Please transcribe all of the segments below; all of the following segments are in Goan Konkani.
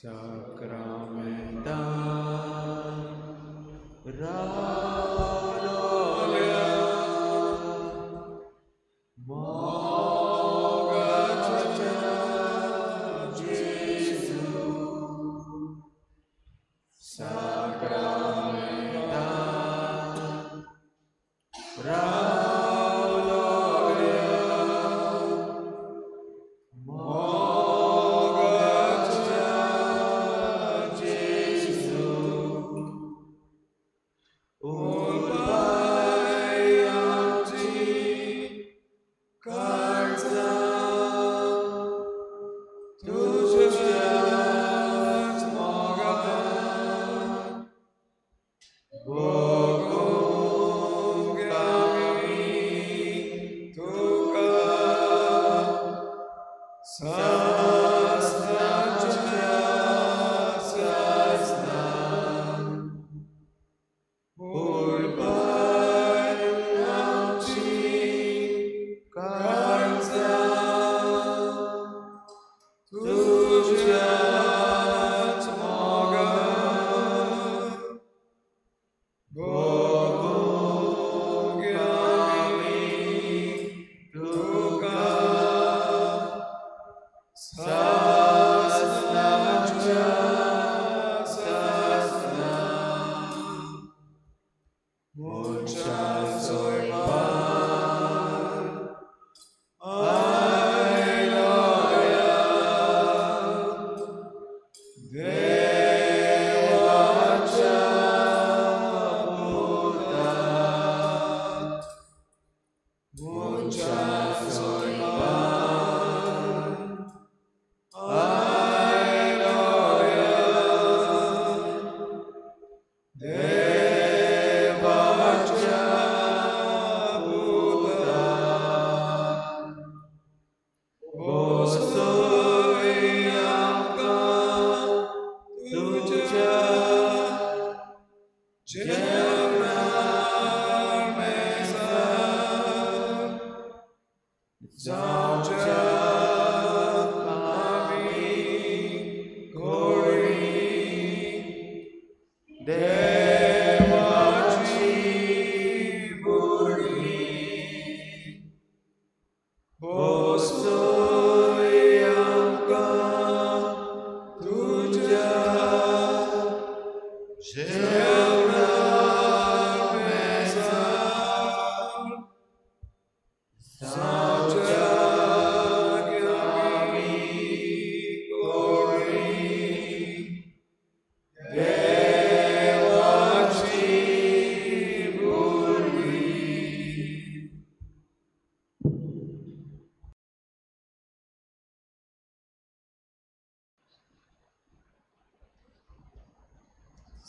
Sacramentan रावलोल्या मोगाच्या जेजू साक्रामेंतान रावलोल्या मोगाच्या जेजू उरपाय आमची काळजां तुज्याच मोगान भोगूंक आमी तुका सासणाच्या सासणान उरपाय आमची काळजां तुज्याच मोगान भोगूंक आमी तुका सासणाच्या सासणान मनशाचो पार आयलोया देवाच्या पुता मनशाचो पार आयलोया देवाच्या पुता बसय आमकां तुज्या जेवणार मेजार जावच्या आमी गोडी देवाची भुरगीं बसय आमकां तुज्या जेवणार मेजार जावच्या आमी गोडी देवाची भुरगीं.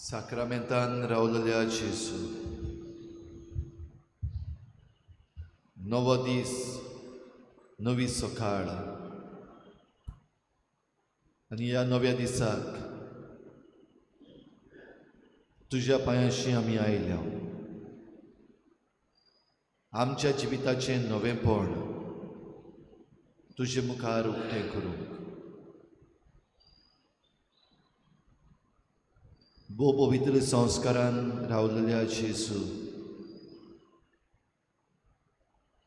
साक्रामेंतान रावलेल्या जेजू, नवो दीस, नवी सकाळ आनी ह्या नव्या दिसाक तुज्या पांयांशी आमी आयल्या. आमच्या जिविताचें नवेंपण तुजे मुखार उक्तें करूंक भोव पवित्र संस्कारान रावलेल्या जेजू,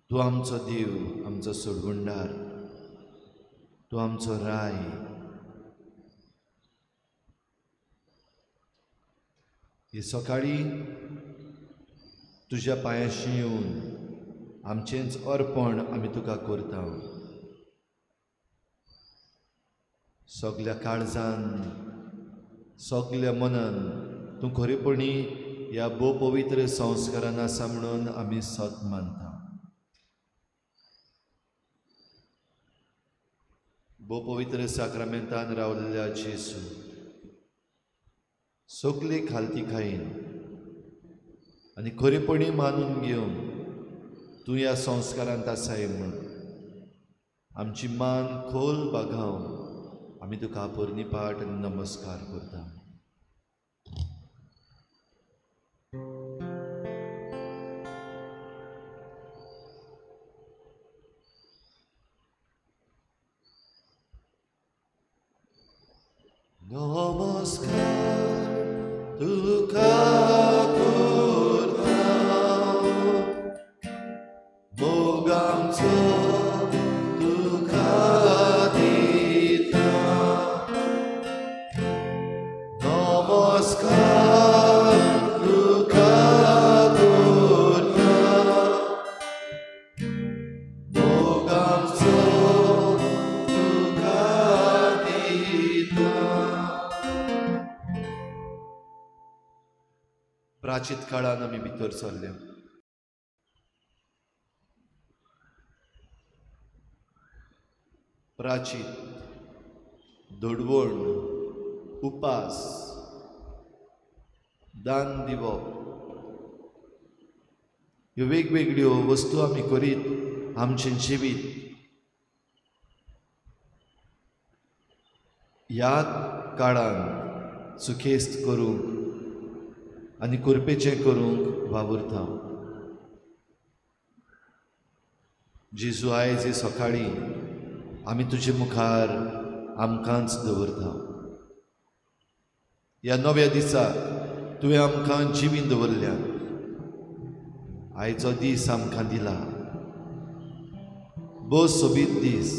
तूं आमचो देव, आमचो सोडवणदार, तूं आमचो राय. हे सकाळी तुज्या पांयांशी येवन आमचेंच अर्पण आमी तुका करता. सगल्या काळजान, सगल्या मनान तूं खरेपणी ह्या भोव पवित्र संस्कारान आसा म्हणून आमी सत मानता. भोव पवित्र साक्रामेंतान रावलेल्या जेजू, सगली खालती खायन आनी खरेपणी मानून घेवन तूं ह्या संस्कारांत आसाय म्हूण आमची मान खोल बागावन आमी तुका पोरणी पाठ आनी नमस्कार करता. नमस्कार तुका करता, मोगांचो तुका दिता. नमस्कार तुका करता, मोगांचो तुका दिता. प्राचीत काळान आमी भितर सरले. प्राचीत, दडवण, उपास, दान दिवप ह्यो वेगवेगळ्यो वस्तू आमी करीत आमचें जिवीत ह्या काळान सुखेस्त करूंक आनी कुरपेचें करूंक वावुरता. जेजू, आयज हे सकाळीं आमी तुजे मुखार आमकांच दवरता. ह्या नव्या दिसा तुवें आमकां जिवीन दवरल्या. आयचो दीस आमकां दिला, भोव सोबीत दीस,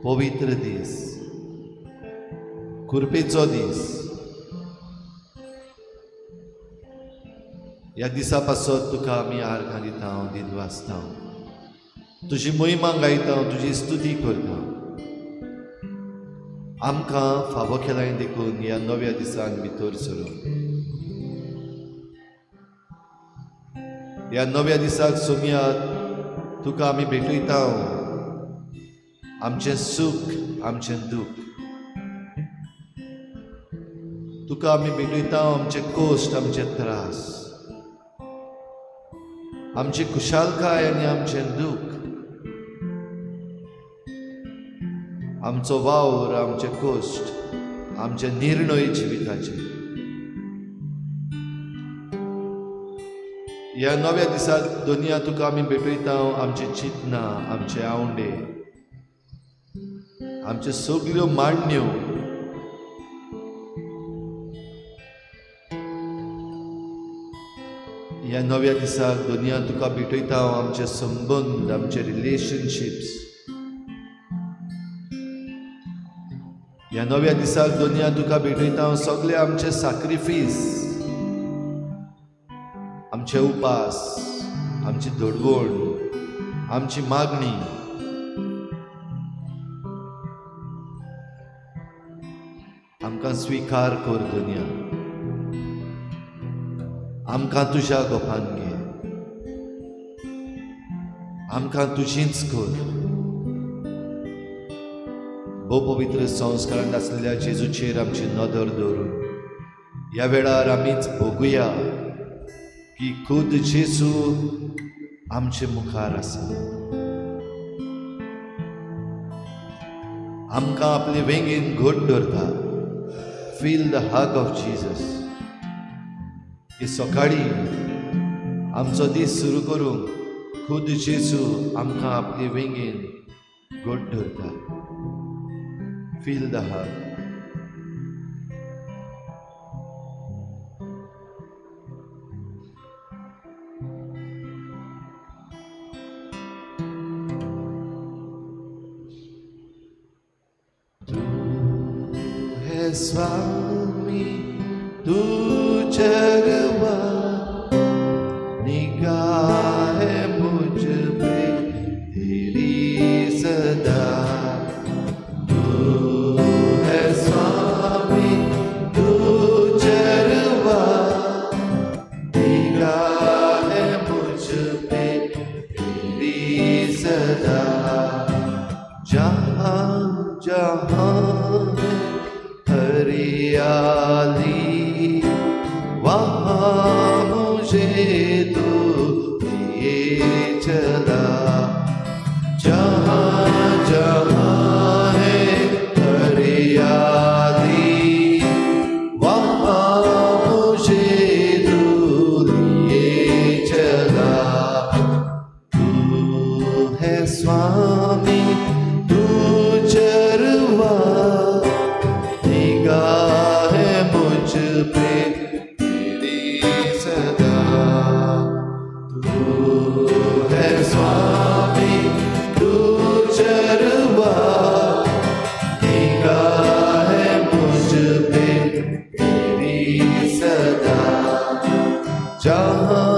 पवित्र दीस, कुरपेचो दीस. ह्या दिसा पासत तुका आमी आर्गां दिता, दिनवासता, तुजी महिमा गायता, तुजी स्तुती करता. आमकां फावो केलाय देखून ह्या नव्या दिसान भितर सरून ह्या नव्या दिसाक सोमयात तुका आमी भेटयता. आमचें सूख, आमचें दूख तुका आमी भेटयता. आमचे कश्ट, आमचे त्रास, आमची खुशालकाय आनी आमचें दूख, आमचो वावर, आमचे कश्ट, आमचे निर्णय जिविताचे. ह्या नव्या दिसा दुनिया तुका आमी भेटयता. आमचे चिंतना, आमचे आवंडे, आमच्यो सगल्यो मांडण्यो, ह्या नव्या दिसाक दुनिया तुका भेटयता. आमचे संबंद, आमचे रिलेशनशिप्स. ह्या नव्या दिसाक दुनिया तुका भेटयता. सगळे आमचे साक्रिफीस, आमचे उपास, आमची दडवण, आमची मागणी. आमकां स्विकार कर दुनिया, आमकां तुज्या गोपान घे, आमकां तुजीच कर. भोव पवित्र संस्कारांत आसलेल्या जेजूचेर आमची नदर दवरून ह्या वेळार आमीच भोगुया की खुद जेजू आमचे मुखार आसा. आमकां आपले वेंगेन घट दवरता. Feel the hug of Jesus. हे सकाळीं आमचो दीस सुरू करूंक खुद जेजू आमकां आपले वेंगेन घट दवरता. Feel the hug. तू है स्वामी, तू चरवा, निगाह मुझ पे तेरी सदा. तू है स्वामी, तू चरवा, निगाह मुझ पे तेरी सदा. जहाँ जहाँ है हरियाली, वहाँ मुझे तू लिए चला. जहाँ जहाँ है हरियाली, वहाँ मुझे तू लिए चला. तू है स्वामी, तू चरवा, निगाह है मुझ पे तेरी सदा। तू है स्वामी तू चरवा, निगाह है मुझ पे तेरी सदा। जहाँ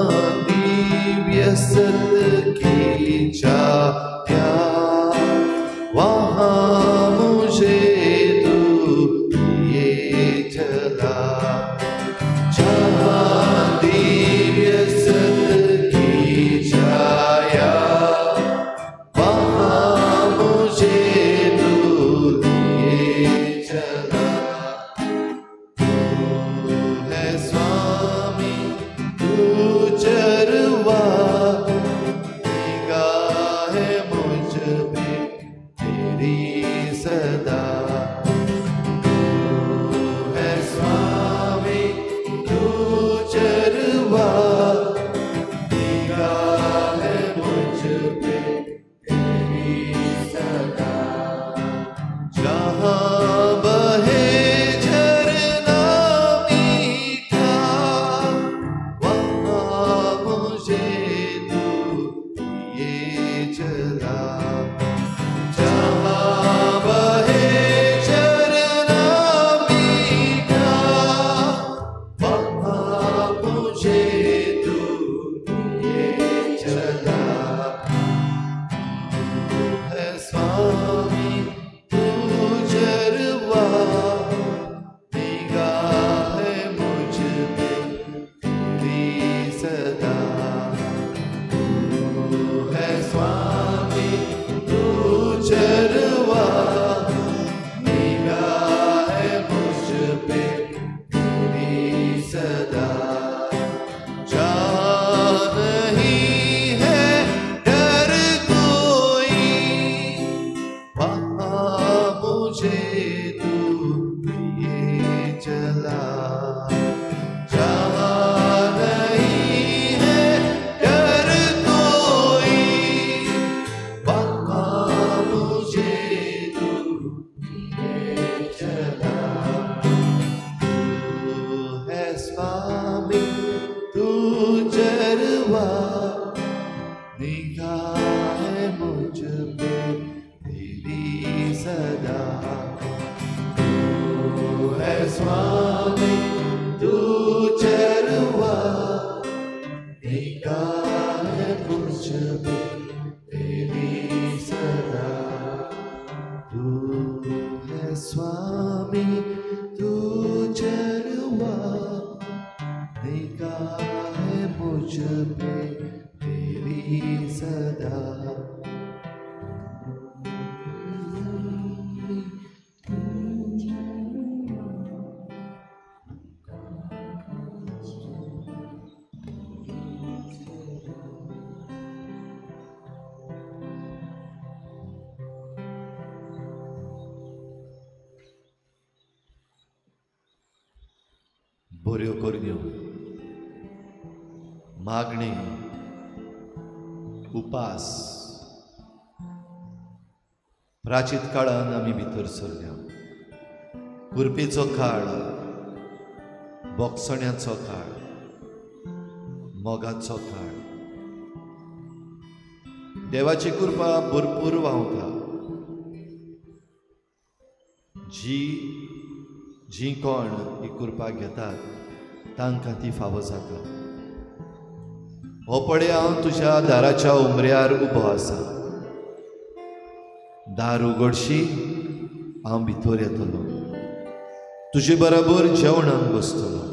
दिव्य सत की छाया, वहाँ मुझे तू ये चला। जहाँ दिव्य सत की छाया, वहाँ मुझे तू ये चला। तू है स्वामी तू चरवा, निगाह है मुझ पे तेरी सदा। तू है स्वामी तू चरवा, निगाह है मुझ पे तेरी सदा। जहाँ बहे झरना मीठा, वहाँ मुझे तू ये चला। जहाँ बहे झरना मीठा, वहाँ मुझे तू ये चला। तू है स्वामी तू चरवा, निगाह है मुझ पे तेरी सदा। तू है स्वामी तू चरवा, निगाह है मुझ पे तेरी सदा। जहाँ नहीं है डर कोई, वहाँ मुझे तू ये चला। जहाँ नहीं है डर कोई, वहाँ मुझे तू ये चला। तू है स्वामी तू चरवा, निगाह है मुझ पे तेरी सदा। तू है स्वामी तू चरवा, निगाह है मुझ पे तेरी सदा। तू है स्वामी तू चरवा, निगाह है मुझ पे तेरी सदा। बऱ्यो करण्यो, मागणी, उपास प्राचीत काळान आमी भितर सरल्या। कुरपेचो काळ, बोगसण्याचो काळ, मोगाचो काळ। देवाची कृपा भरपूर व्हांवता। जी जी कोण ही कृपा घेतात तांकां ती फावो जाता। हो पळय हांव तुज्या दाराच्या उमऱ्यार उबो आसा, दार उगडशी हांव भितर येतलो, तुजे बराबर जेवणाक बसतलो,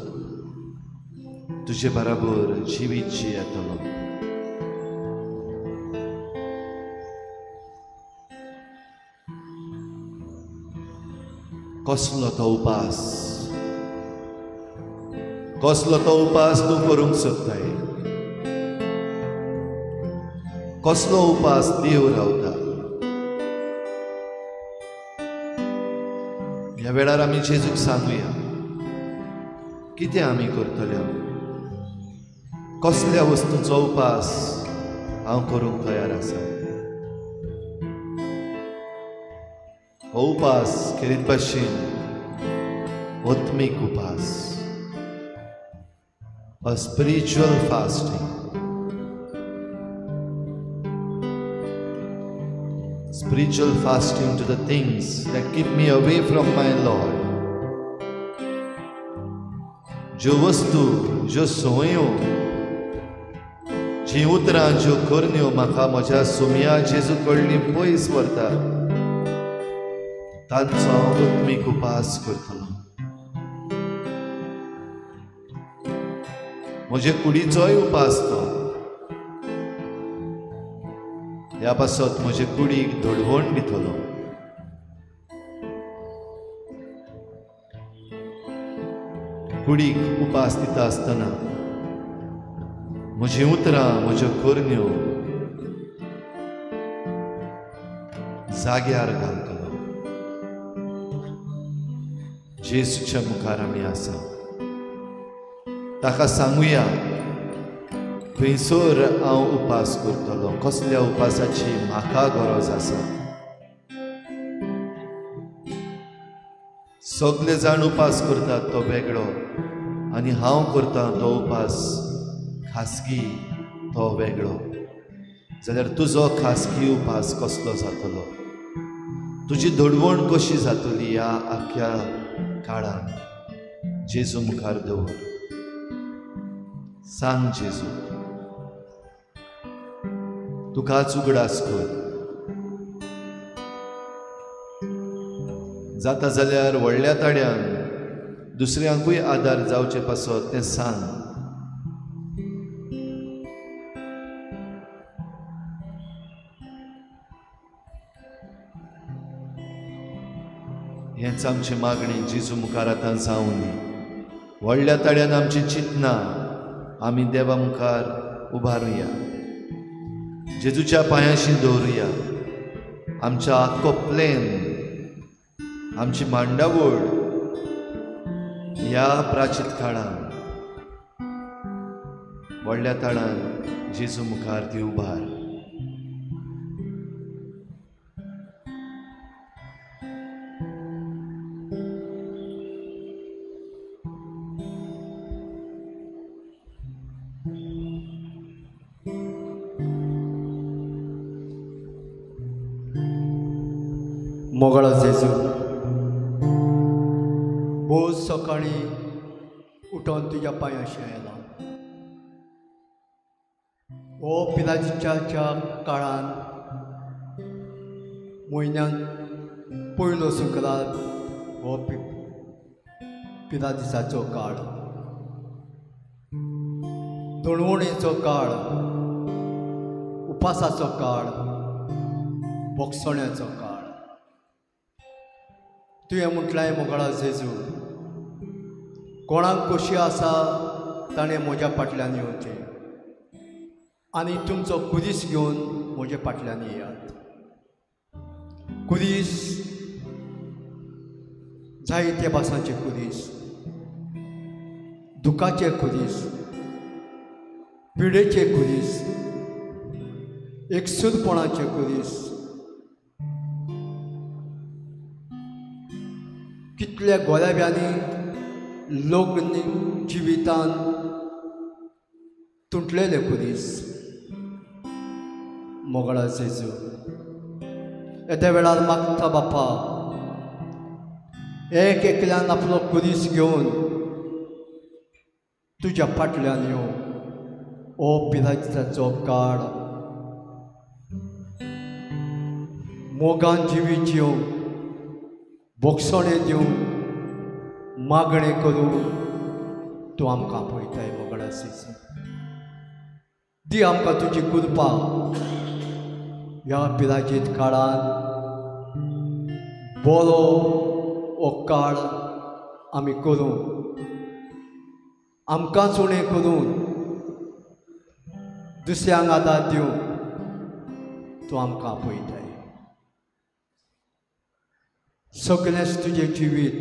तुजे बराबर जिवीत जियेतलो। कसलो तो उपास, कसलो तो उपास तूं करूंक सोदताय, कसलो उपास देव रावता। ह्या वेळार आमी जेजूक सांगुया कितें आमी करतले, कसल्या वस्तूचो उपास हांव करूंक तयार आसा। हो उपास खेरीत भाशेन आत्मीक उपास, a spiritual fasting. Spiritual fasting to the things that keep me away from my Lord. ज्यो वस्तू, ज्यो संवयो, जीं उतरां, ज्यो करण्यो म्हाका म्हज्या सोम्या जेजू कडली पयस व्हरता, तांचो हांव आत्मीक उपास करतलो. म्हजे कुडीचोय उपास तो. ह्या पासत म्हजे कुडीक धडवण दितलो. कुडीक उपास दिता आसतना म्हजीं उतरां, म्हज्यो करण्यो जाग्यार घालतलो. जेजूच्या मुखार आमी आसा, ताका सांगुया खंयसर हांव उपास करतलो, कसल्या उपासाची म्हाका गरज आसा. सगळे जाण उपास करतात तो वेगळो आनी हांव करता तो उपास खासगी तो वेगळो. जाल्यार तुजो खासगी उपास कसलो जातलो, तुजी धडवण कशी जातली ह्या आख्ख्या काळान जेजू मुखार दवर. सांग जेजू, तुकाच उगडास कर. जाता जाल्यार व्हडल्या ताड्यान दुसऱ्यांकूय आदार जावचे पासत तें सांग. हेंच आमची मागणी जेजू मुखार आतां जावं दी. व्हडल्या ताड्यान आमची चिंतना आमी देवा मुखार उबारुया, जेजूच्या पांयांशी दवरुया. आमच्या आख्खो प्लेन, आमची मांडावळ ह्या प्राचीत काळान व्हडल्या ताळान जेजू मुखार ती उबार. मोगळा जेजू, भोव सकाळीं उठोन तुज्या पांयांशी आयला. हो पिलाजीच्या काळान म्हयन्यान पयलो शुक्रार हो पिलादिसाचो काळ, दणवणेचो काळ, उपासाचो काळ, बोगसण्याचो काळ. तुवें म्हटलें मोगळा जेजू, कोणाक खोशी आसा ताणें म्हज्या फाटल्यान येवचें आनी तुमचो कुरीस घेवन म्हज्या फाटल्यान येयात. कुरीस जायते भासांचे कुरीस, दुखाचे कुरीस, पिडेचे कुरीस, एकसूरपणाचे कुरीस, कितल्या गोलाब्यांनी लग्न जिवितान तुटलेले कुरीस. मोगळा जेजू, येत्या वेळार मागता बापा, एक एकल्यान आपलो कुरीस घेवन तुज्या फाटल्यान येवं. ओ पिरायेचो काळ मोगान जिवीत येवं, बोगसणें दिवं, मागणें करूं तूं आमकां पळयताय मोगळा जेजू. दी आमकां तुजी कृपा ह्या पिरायेत काळान बरो हो काळ आमी करूं, आमकांच उणें करून दुसऱ्यांक आदार दिवं तूं आमकां पळयताय. सगळेंच तुजें जिवीत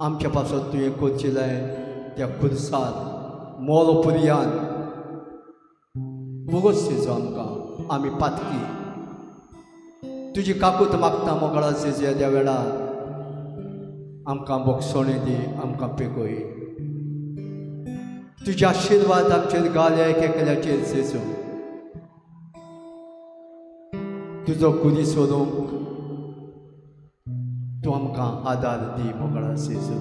आमच्या पासत तुवें करचेलें त्या खुर्सार मोरो पुरयान बोगोस जेजू आमकां, आमी पातकी. तुजी काकूत मागता मोगळा जेजू त्या वेळार आमकां बोगसोणी दी, आमकां पेकोय। तुजे आशिर्वाद आमचेर घाल एक एकल्याचेर जेजू। तुजो खुरीस व्हरूंक तूं आमकां आदार दी मोगळा जेजू।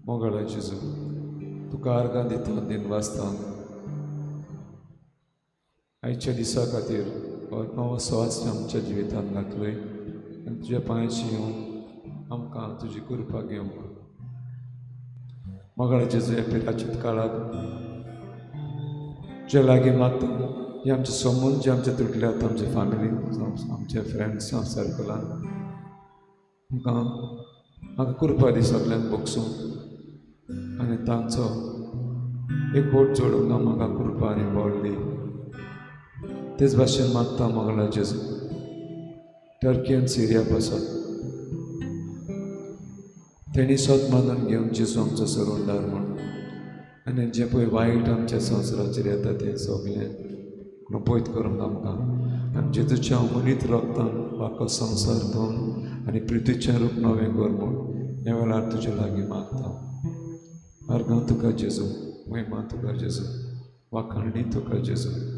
मोगाळा जेजू, तुका आर्गां दिता दिनवासता आयच्या दिसा खातीर हो नवो स्वास आमच्या जिवितांत घातलोय आनी तुज्या पांयाशी येवन आमकां तुजी कृपा घेवंक। मोगाळा जेजू, ह्या पिराचीत काळाक तुज्या लागीं मागता हे आमचे संबंद जे आमचे तुटल्यात आमचे फॅमिली आमचे फ्रेंड्स सर्कलान आमकां म्हाका कृपा दी सगल्यांक भोगसूं आनी तांचो एकवट जोडूंक म्हाका कृपा आनी बळ दी। तेच भाशेन मागता मोगला जेजू, टर्की आनी सिरिया पासत तेणी सोत मानून घेवन जेजू आमचो सरोंदार म्हूण आनी जें पळय वायट आमच्या संवसाराचेर येता तें सगळें कृपयत करूंक आमकां आनी जेजूच्या अमनीत रक्तान वाको संवसार धुवन आनी प्रितीचें रूप नवें कर म्हूण ह्या वेळार तुजे लागीं मागता। आर्गां तुका जेजू, महिमा तुका जेजू, वाखाणणी तुका जेजू।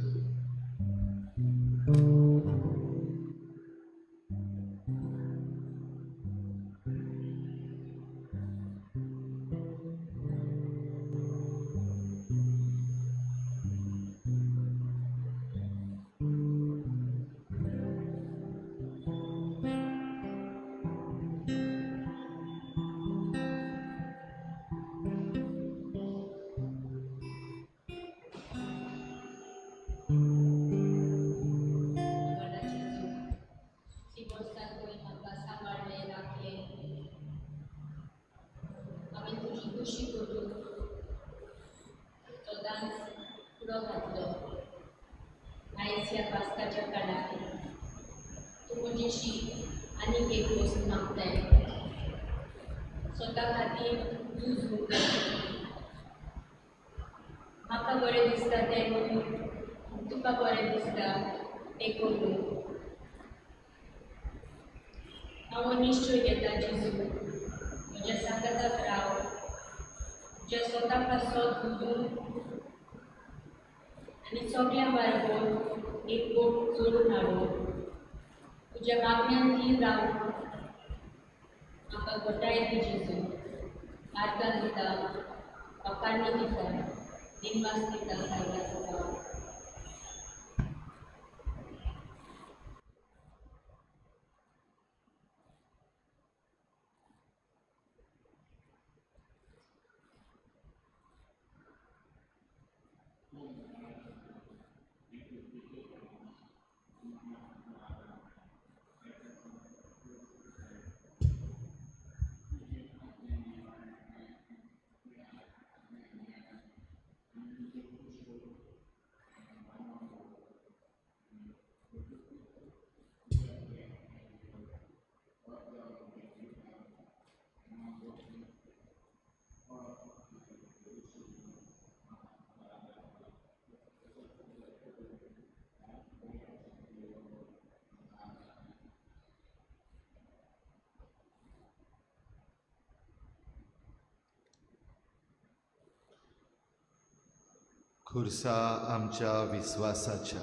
खुर्सा आमच्या विस्वासाच्या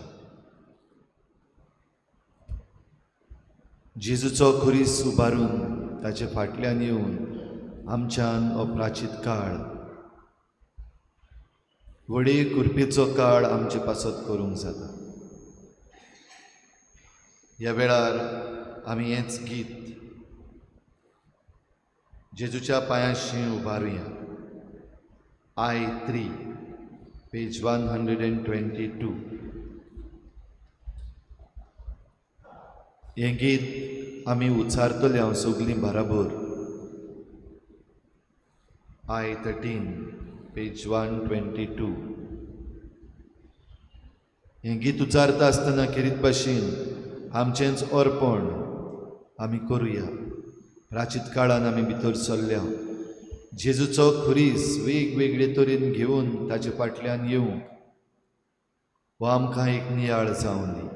जेजूचो खुरीस उबारून ताचे फाटल्यान येवन आमच्यान हो प्राचीत काळ व्हडी कुरपेचो काळ आमचे पासत करूंक जाता। ह्या वेळार आमी हेंच गीत जेजूच्या पांयांशी उबारुया। I3, page 122. हें गीत आमी उच्चारतले हांव सगलीं बराबर. I13, page 122. हें गीत उच्चारता आसतना खेरीत भाशेन आमचेंच अर्पण आमी करुया. प्राचीत काळान आमी भितर सरल्या. जेजूचो खुरीस वेगवेगळे तरेन घेवन ताचे फाटल्यान येवंक हो आमकां एक नियाळ जावन दी.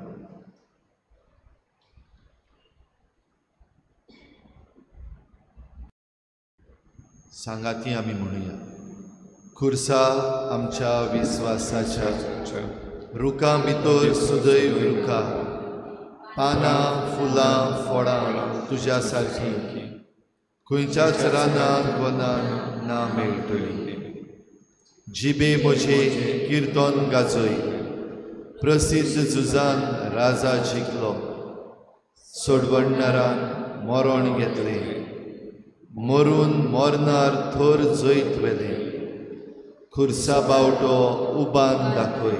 सांगाती आमी म्हणुया. खुर्सा आमच्या विस्वासाच्या रुखां भितर सुदैव रुखा, पानां फुलां फळां तुज्या सारकी खंयच्याच रानान वनान ना मेळटली. जिबे म्हजे किर्तन गाजय, प्रसिद्ध झुजान राजा जिखलो, सोडवणणारान मरण घेतलें, मरून मरणार थोर जैत वेलें. खुर्सा बावटो उबान दाखय,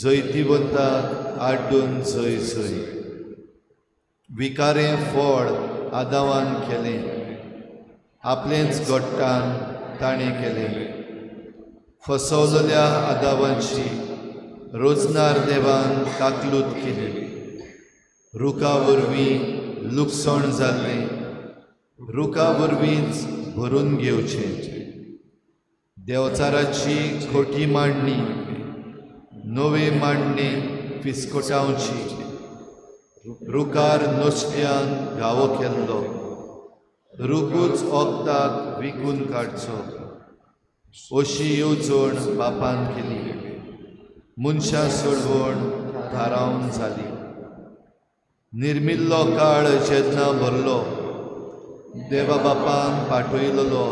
जैतिवंताक आड्डून जय जय. विकारें फळ आदावान केलें, आपलेंच गोट्टान ताणें केलें. फसवलेल्या आदावांची रोजनार देवान काकलूत केली. रुखा वरवीं लुकसण जाल्लें, रुखा वरवींच भरून घेवचें. देवचाराची खोटी मांडणी नवे मांडणी फिस्कोटावची. रुखार नुस्त्यान घावो केल्लो, रुखूच ओखदाक विकून काडचो अशी येवजण बापान केली. मनशां सोडवण थारावन जाली. निर्मिल्लो काळ जेन्ना भरलो, देवा बापान पाठयलेलो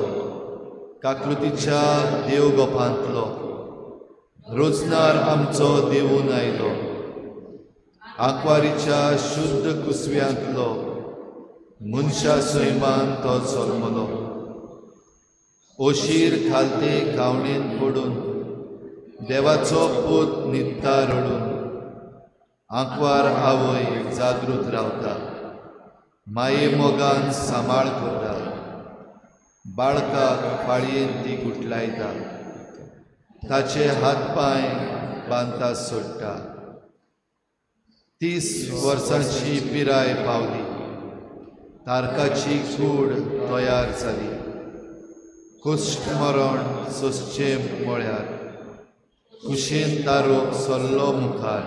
काकृतीच्या देव गोपांतलो रोजनार आमचो देवून आयलो. आंकवारीच्या शुद्ध कुसव्यांतलो मनशा सैमान तो जल्मलो. ओशीर खालते गावणेन पडून देवाचो पूत न्हिदता रडून. आंकवार आवय जागृत रावता, माये मोगान सांबाळ करता, बाळकाक फाळयेन ती गुटलायता, ताचे हात पांय बांदता सोडटा. 30 वर्सांची पिराय पावली, तारकाची कूड तयार जाली. कुश्ट मरण सोसचें म्हळ्यार कुशेन तारोक सरलो मुखार.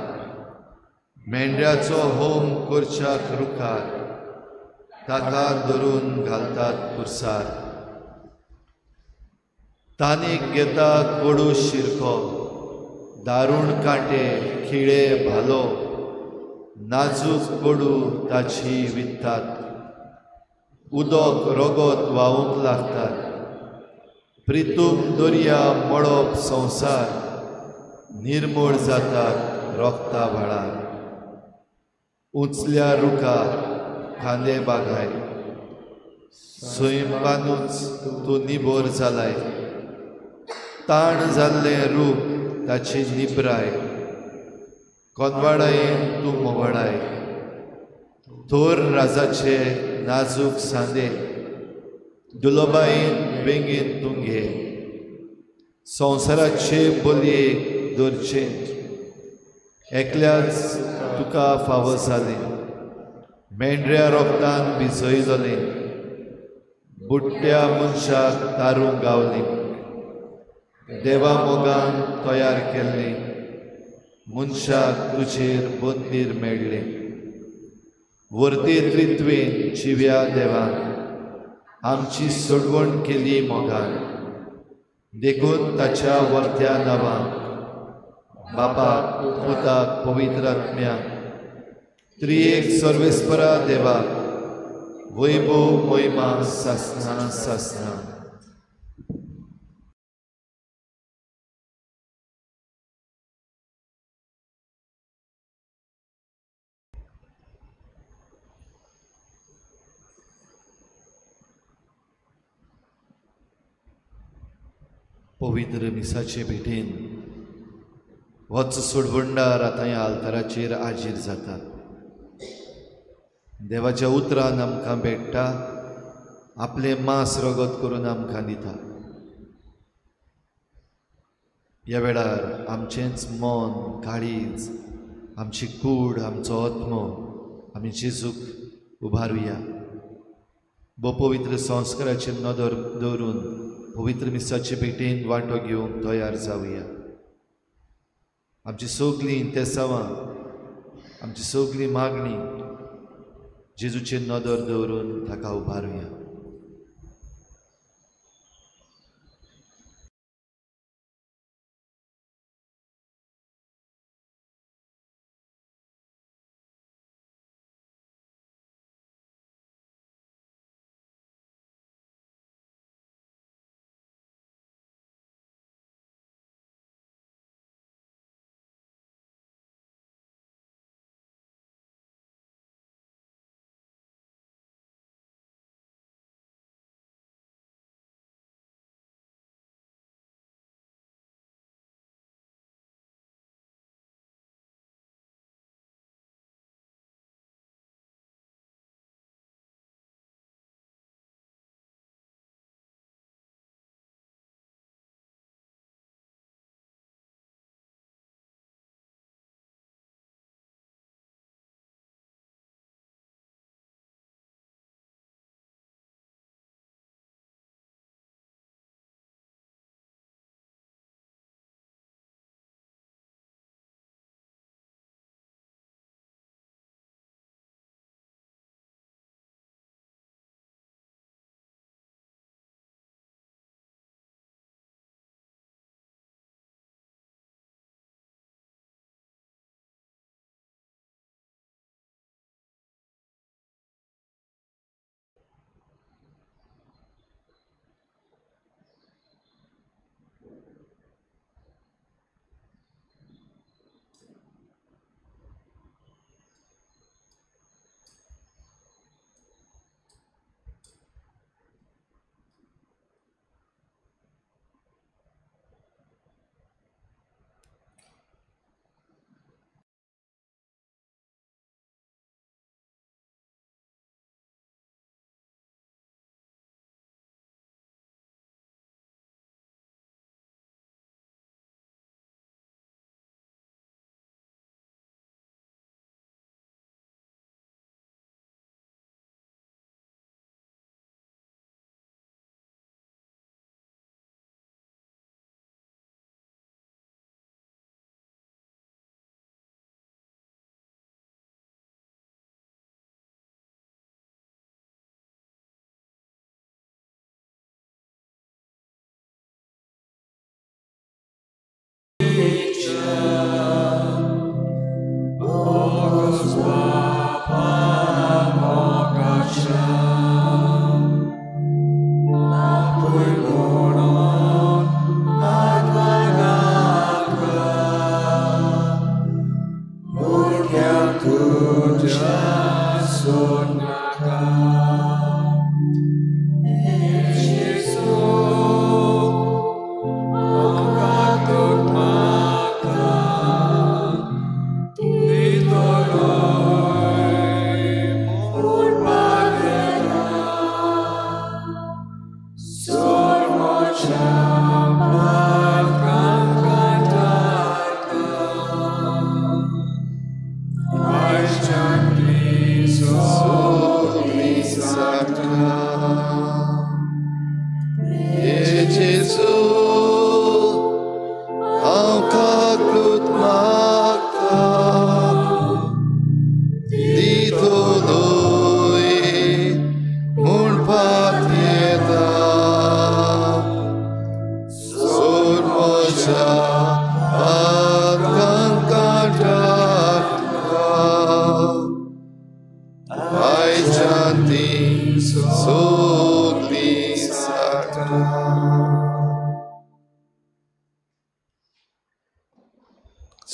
मेंढ्याचो होम करच्याक रुखार ताका धरून घालतात पुरसार. तानीक घेता कोडू शिरको, दारूण कांटे खिळे भालो, नाजूक कोडू ताची वित्तात. उदक रगत व्हांवूंक लागतात. प्रितूम दर्या मळप संवसार निर्मूळ जातात रोगता व्हाळार. उंचल्या रुखा खांदे बागाय, सैमानूच तूं निबोर जालाय. ताण जाल्लें रूप ताची निबराय, कोनवाडायेन तूं मोवाडाय. थोर राजाचे नाजूक सांदे दुलोबायेन बेगीन तूं घे. संवसाराचे बलयेक दवरचें एकल्याच तुका फावो जालें. मेंढऱ्या रोगतान भिजयलें, बुडट्या मनशाक तारूंक गावलें. देवा मोगान तयार केल्लें मनशाक तुजेर बंदीर मेळ्ळें. वर्ते त्रित्वेन जिव्या देवान आमची सोडवण केली मोगान. देखून ताच्या वर्त्या नांवान बापाक पुताक पवित्र आत्म्याक त्रिएक सर्वेस्परा देवाक वैभव महिमा सासना सासना. पवित्र मिसाचे भेटेन होच सोडवणदार आतां ह्या आल्ताराचेर आजीर जाता. देवाच्या उतरान आमकां भेट्टा, आपलें मांस रगत करून आमकां दिता. ह्या वेळार आमचेंच मन, काळीज, आमची कूड, आमचो आत्मो आमी जेजूक उबारुया. भोव पवित्र संस्काराचेर नदर दवरून पवित्र मिसाचे भेटेन वांटो घेवंक तयार जावया. आमची सगळीं तेसावां, आमची सगळी मागणी जेजूचेर नदर दवरून ताका उबारुया.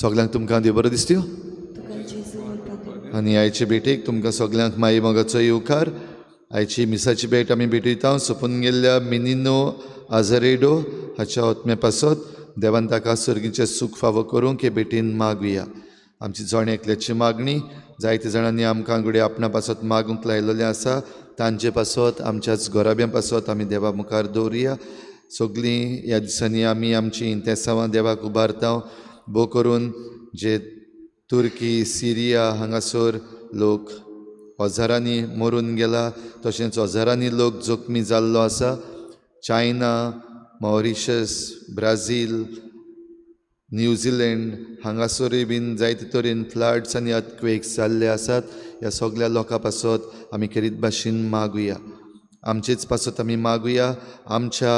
सगळ्यांक तुमकां देव बरो दिसत्यो आनी आयचे भेटेक तुमकां सगळ्यांक माई मोगाचो येवकार. आयची मिसाची भेट आमी भेटयता सोंपून गेल्ल्या मिनिनो आझरेडो हाच्या आत्म्या पासत देवान ताका सर्गीचें सूख फावो करूंक हे भेटीन मागुया. आमची जण एकल्याची मागणी जायते जाणांनी आमकां घडये आपणा पासत मागूंक लायलेलें आसा, तांचे पासत आमच्याच घराब्यां पासत आमी देवा मुखार दवरुया. सगळीं ह्या दिसांनी आमी आमची इंतेसांवां देवाक उबारता, भोव करून जे तुर्की सिरिया हांगासर लोक हजारांनी मरून गेला, तशेंच हजारांनी लोक जखमी जाल्लो आसा. चायना, मॉरिशस, ब्राझील, न्यूझिलंड हांगासरूय बीन जायते तरेन फ्लड्स आनी अर्थक्वेक्स जाल्ले आसात. ह्या सगळ्या लोकां पासत आमी खेरीत भाशेन मागुया. आमचेच पासत आमी मागुया, आमच्या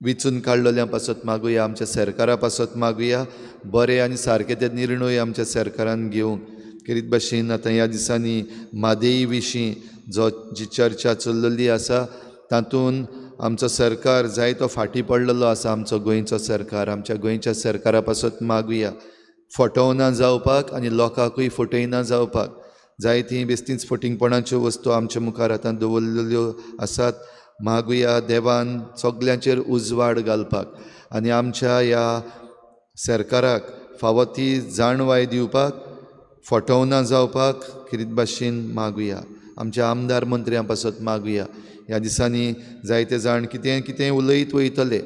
विचून काडलेल्या पासत मागुया, आमच्या सरकारा पासत मागुया. बरे आनी सारके ते निर्णय आमच्या सरकारान घेवंक. खेरीत भाशेन आतां ह्या दिसांनी म्हादेई विशीं जो जी चर्चा चल्लेली आसा तातूंत आमचो सरकार जायतो फाटीं पडलेलो आसा. आमचो गोंयचो सरकार, आमच्या गोंयच्या सरकारा पासत मागुया फटोवना जावपाक आनी लोकांकूय फटयना जावपाक. जायतीं बेस्तींच फटींगपणाच्यो वस्तू आमच्या मुखार आतां दवरलेल्यो आसात. मागुया देवान सगल्यांचेर उजवाड घालपाक आनी आमच्या ह्या सरकाराक फावो ती जाणवाय दिवपाक, फटोवना जावपाक खेरीत भाशेन मागुया. आमच्या आमदार मंत्र्यां पासत मागुया. ह्या दिसांनी जायते जाण कितें कितें उलयत वयतले,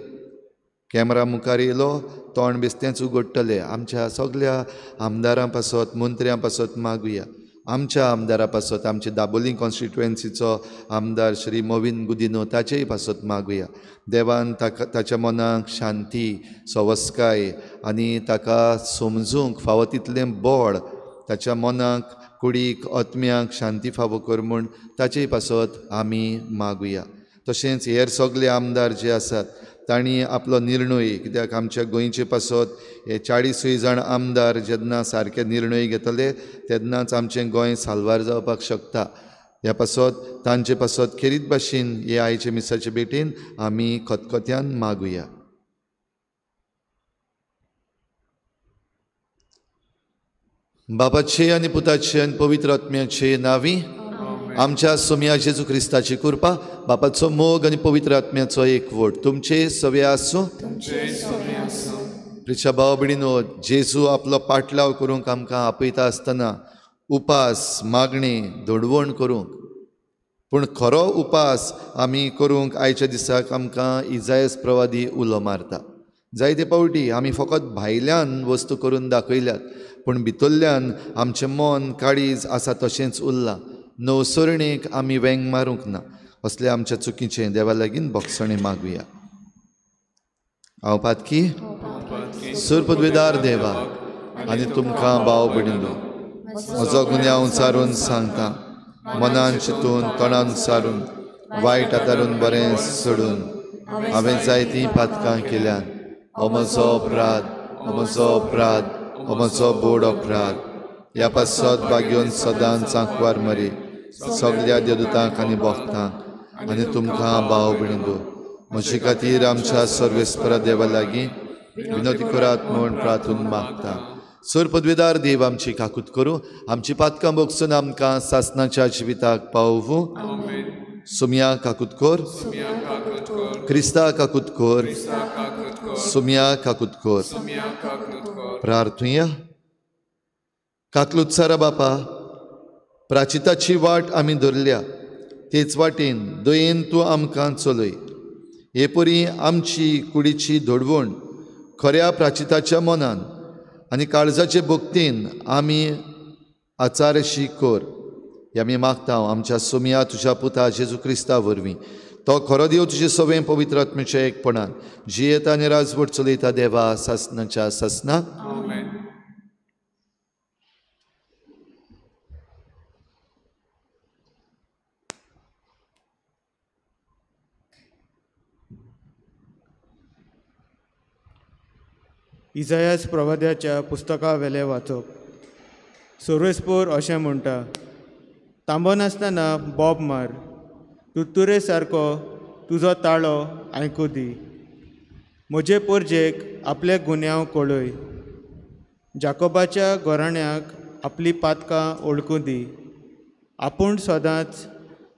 कॅमरा मुखार येयलो तोंड बेस्तेंच उगडटले. आमच्या सगल्या आमदारां पासत मंत्र्यां पासत मागुया. आमच्या आमदारा पासत, आमच्या दाबोली कॉन्स्टिट्युएन्सीचो आमदार श्री मोविन गुदिनो ताचेय पासत मागुया. देवान ताका ताच्या मनाक शांती, सवस्काय आनी ताका समजूंक फावो तितलें बळ, ताच्या मनाक, कुडीक, आत्म्याक शांती फावो कर म्हूण ताचेय पासत आमी मागुया. तशेंच हेर सगळे आमदार जे आसात तांणी आपलो निर्णय, कित्याक आमच्या गोंयचे पासत हे 40 जाण आमदार जेन्ना सारके निर्णय घेतले तेन्नाच आमचें गोंय साल्वार जावपाक शकता. ह्या पासत तांचे पासत खेरीत भाशेन हे आयचे मिसाचे भेटीन आमी खतखत्यान मागुया. बापाचे आनी पुताचे आनी पवित्र आत्म्याचे नांवी आमच्या सोम्या जेजू क्रिस्ताची कृपा, बापाचो मोग आनी पवित्र आत्म्याचो एकवट तुमचे सवे आसूं. प्रिच्या भाव भयणीनो, जेजू आपलो पाटलाव करूंक आमकां आपयता आसतना उपास, मागणी, धडवण करूंक, पूण खरो उपास आमी करूंक आयच्या दिसाक आमकां इजायस प्रवादी उलो मारता. जायते फावटी आमी फकत भायल्यान वस्तू करून दाखयल्यात, पूण भितरल्यान आमचें मन काळीज आसा तशेंच उरलां. नवसरणेक आमी वेंग मारूंक ना. असले आमच्या चुकीचें देवा लागीं भोगसणें मागुया. हांव पातकी सुरपदवेदार देवा आनी तुमकां भाव भयणीनो म्हजो गुन्यांव सारून सांगता, मनान चिंतून तोंडान सारून वायट आदारून बरें सोडून हांवें जायतीं पातकां केल्यात. हो म्हजो अपराध, हो म्हजो अपराध, हो म्हजो बोड अपराध. ह्या पासत बागेवन सदांच आंकवार मरी सगल्या देवदूतांक आनी भक्तांक आनी तुमकां भाव भयणीनो म्हजे खातीर आमच्या सर्वेस्परा देवा लागीं विनोती करात म्हूण प्रार्थून मागता. सर पदवेदार देव आमची काकूत करूं, आमची पातकां भोगसून आमकां सासनाच्या जिविताक पावोवूं. सुमया काकूत कर, क्रिस्ता काकूत कर, सुमया काकूत कर. प्रार्थुया. काकलुत्सारा बापा, प्राचिताची वाट आमी धरल्या तेच वाटेन दयेन तूं आमकां चलय. हे परी आमची कुडीची धडवण खऱ्या प्राचिताच्या मनान आनी काळजाचे भक्तीन आमी आचारशी कर. हे आमी मागता आमच्या सोमया तुज्या पुता जेजू क्रिस्ता वरवीं. तो खरो देव तुजे सवें पवित्र आत्म्याच्या एकपणान जियेता आनी राजवट चलयता देवा सासनाच्या सासना. इजायास प्रवाद्याच्या पुस्तका वेलें वाचप. सोर्वेस्पोर अशें म्हणटा, तांबनासतना बोब मार, तुत्तुरे सारको तुजो ताळो आयकूं दी. म्हजे पोरजेक आपले गुन्यांव कळय, जाकोबाच्या घराण्याक आपली पातकां वळखूं दी. आपूण सदांच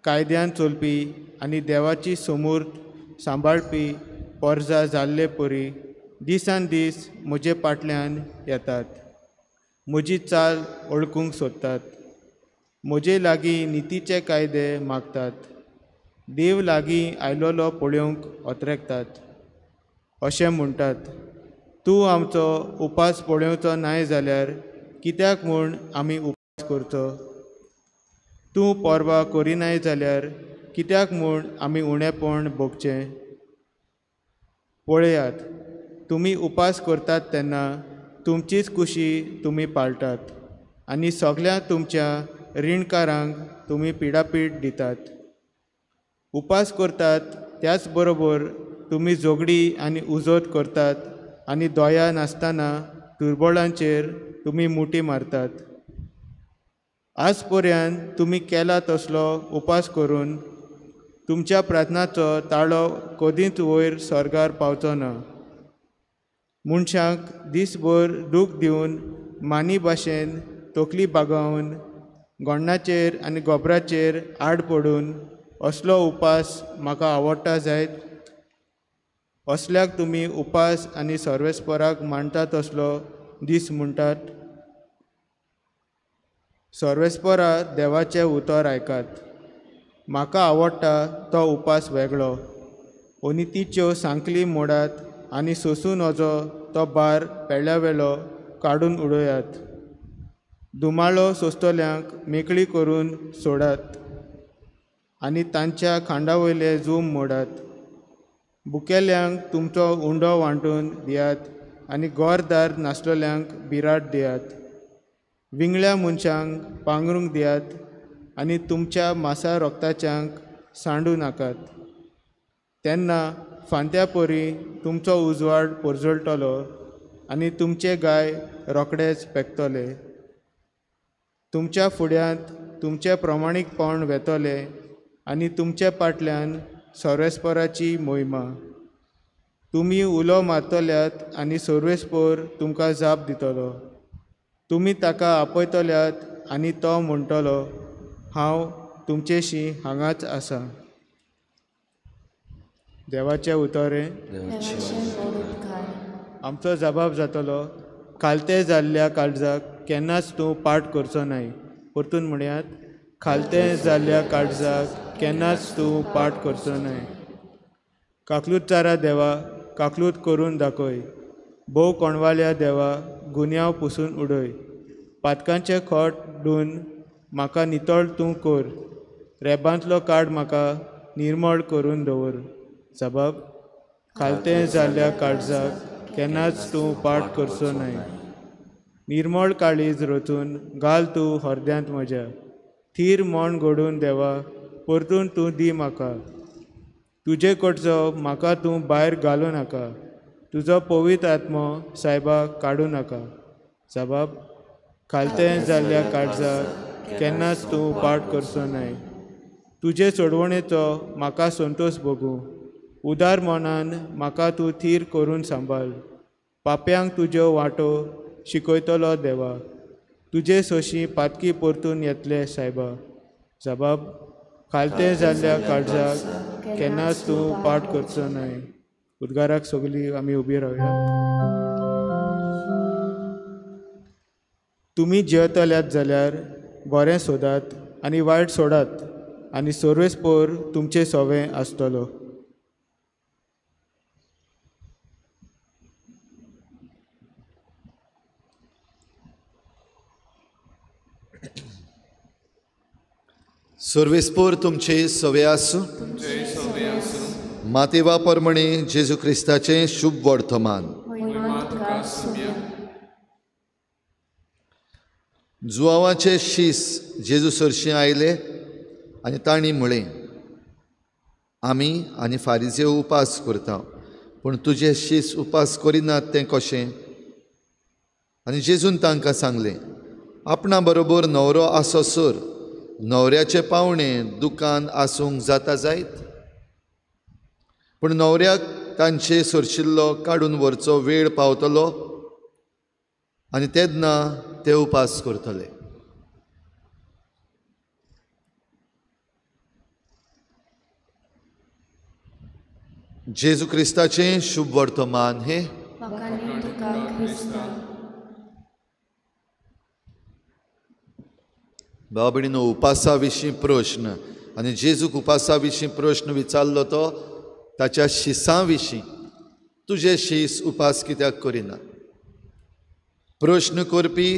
कायद्यान चलपी आनी देवाची समूर्त सांबाळपी पोरजा जाल्ले परी दिसान दीस म्हजे फाटल्यान येतात, म्हजी चाल वळखूंक सोदतात, म्हजे लागीं नितीचे कायदे मागतात, देव लागीं आयलोलो पळोवंक अत्रेकतात. अशें म्हणटात, तूं आमचो उपास पळोवचो नाय जाल्यार कित्याक म्हूण आमी उपास करचो? तूं परवा करिनाय जाल्यार कित्याक म्हूण आमी उणेपण भोगचें? पळयात, तुमी उपास करतात तेन्ना तुमचीच कुशी तुमी पाळटात आनी सगळ्या तुमच्या रिणकारांक तुमी पिडापीड दितात. उपास करतात त्याच बरोबर तुमी झगडी आनी उजोत करतात आनी दया नासतना दुर्बळांचेर तुमी मुठी मारतात. आज पर्यंत तुमी केला तसलो उपास करून तुमच्या प्रार्थनाचो ताळो कदींच वयर स्वर्गार पावचो ना. मनशांक दीसभर दूख दिवन मानी भाशेन तकली बागावन गोंडाचेर आनी गोबराचेर आड पडून असलो उपास म्हाका आवडटा जायत? असल्याक तुमी उपास आनी सर्वेस्पराक मांडटा तसलो दीस म्हणटात? सर्वेस्परा देवाचें उतर आयकात. म्हाका आवडटा तो उपास वेगळो. अनितीच्यो सांकली मोडात आनी सोंसूं नजो तो भार पेल्यावेलो काडून उडयात. दुमाळो सोंसतल्यांक मेकळी करून सोडात आनी तांच्या खांडा वयले जूम मोडात. बुकेल्यांक तुमचो उंडो वांटून दियात आनी घरदार नासलेल्यांक बिराड दियात. विंगळ्या मनशांक पांगरूंक दियात आनी तुमच्या मासा रोगताच्यांक सांडू नाकात. तेन्ना फांत्या परी तुमचो उजवाड परजळटलो आनी तुमचे गाय रोखडेच पेकतले. तुमच्या फुड्यांत तुमचें प्रमाणीकपण वेतलें आनी तुमचे फाटल्यान सर्वेस्पराची मोहिमा. तुमी उलो मारतल्यात आनी सर्वेस्पर तुमकां जाप दितलो. तुमी ताका आपयतल्यात आनी तो म्हणटलो, हांव तुमचेशी हांगाच आसा. देवाचें उतर हें. आमचो जबाब जातलो, खालते जाल्ल्या काळजाक केन्नाच तूं पाठ करचो नाय. परतून म्हणयात, खालते जाल्ल्या काळजाक केन्नाच तूं पाठ करचो नाय. काकलूतचारा देवा, काकलूत करून दाखय. भोव कोणवाल्या देवा, गुन्यांव पुसून उडय. पातकांचें खोट धुवन म्हाका नितळ तूं कर. रेबांतलो काड म्हाका निर्मळ करून दवर. जबाब, खालतें जाल्ल्या काळजाक केन्नाच तूं पाठ करचो न्हय. निर्मळ काळीज रचून घाल तूं हरद्यांत म्हज्या. थीर मन घडून देवा, परतून तूं दी म्हाका. तुजे कडचो म्हाका तूं भायर घालूं नाका. तुजो पवित्र आत्मो सायबा काडूं नाका. जबाब, खालतें जाल्ल्या काळजाक केन्नाच तूं पाठ करचो न्हय. तुजे सोडवणेचो म्हाका संतोश भोगूं. उदार मनान म्हाका तूं थीर करून सांबाळ. पाप्यांक तुज्यो वाटो शिकयतलो देवा. तुजे सोशी पातकी परतून येतले सायबा. जबाब, खालतें जाल्ल्या काळजाक केन्नाच तूं पाठ करचो न्हय. उद्गाराक सगळीं आमी उबी रावया. तुमी जियेतल्यात जाल्यार बरें सोदात आनी वायट सोडात आनी सर्वेस्पर तुमचें सोवें आसतलो. सर्वेस्पर तुमचे सवे आसूं. मातेवा परमणे जेजू क्रिस्ताचें शुभ वर्तमान. जुवांवाचे शीस जेजू सरशीं आयले आनी तांणी म्हळें, आमी आनी फारिजे उपास करता, पूण तुजे शीस उपास करिनात तें कशें? आनी जेजून तांकां सांगलें, आपणा बरोबर न्हवरो आसोसर न्हवऱ्याचे पावणे दुकान आसूंक जाता जायत? पूण न्हवऱ्याक तांचे सरशिल्लो काडून व्हरचो वेळ पावतलो आनी तेन्ना ते उपास करतले. जेजू क्रिस्ताचें शुभ वर्तमान हे। भाव भयणीनो, उपासा विशीं प्रश्न आनी जेजूक उपासा विशीं प्रश्न विचारलो तो ताच्या शिसां विशीं, तुजे शीस उपास कित्याक करिना? प्रश्न करपी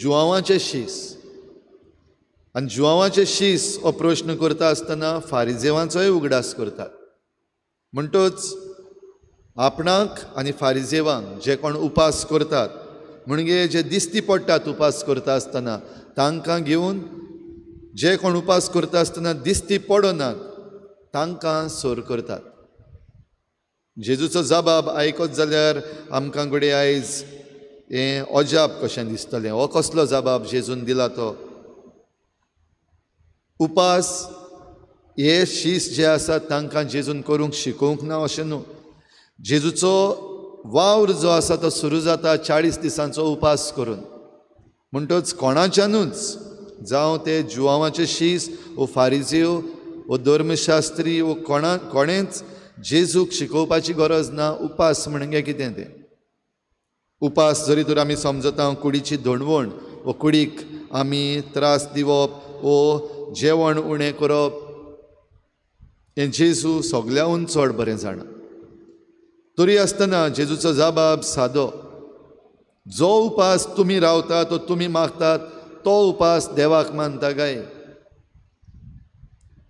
जुआंवाचे शीस आनी जुआंवाचे शीस हो प्रश्न करता आसतना फारिजेवांचोय उगडास करतात। म्हणटच आपणाक आनी फारिजेवांक जे कोण उपास करतात म्हणजे जे दिसती पडटात उपास करता आसतना तांकां घेवन, जे कोण उपास करता आसतना दिसती पडनात तांकां सोर करतात। जेजूचो जबाब आयकत जाल्यार आमकां घडये आयज हें अजाप कशें दिसतलें, हो कसलो जबाब जेजून दिला तो? उपास हे शीस जे आसात तांकां जेजून करूंक शिकोवंक ना अशें न्हू। जेजूचो वावर जो आसा तो सुरू जाता 40 दिसांचो उपास करून। म्हणटच कोणाच्यानूच, जावं ते जुआंवाचे शीस वो फारिजेव वो धर्मशास्त्री वो कोणेंच जेजूक शिकोवपाची गरज ना उपास म्हणजे कितें तें। उपास जरी तर आमी समजता कुडीची धोणवण वो कुडीक आमी त्रास दिवप वो जेवण उणें करप, हें जेजू सगळ्याहून चड बरें जाणा। तरी आसतना जेजूचो जबाब सादो, जो उपास तुमी रावतात तो तुमी मागतात तो उपास देवाक मानता काय?